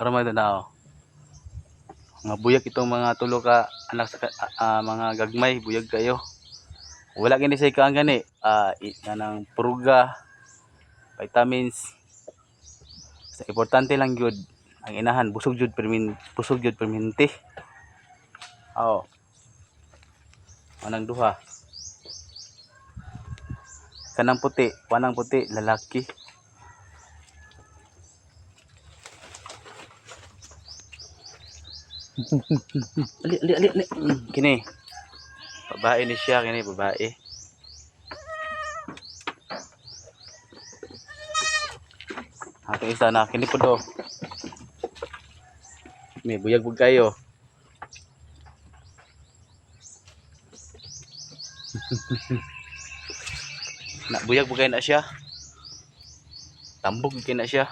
Karon man na oh. Mga buyag itong mga tulo ka anak sa mga gagmay, buyag kayo. Wala gini sa ikaang gani, kanang pruga, vitamins. Sa importante lang gyud ang inahan busog jud permin, busog jud perminti. Oh. Anang duha. Kanang puti, panang puti lalaki. Ali, ali, ali, ali. Kini. Babae ni siya, kini babae. Ato isa na kini pud oh. May buyag pud kayo. Na buyag pud kayo na siya. Tambog kay na siya.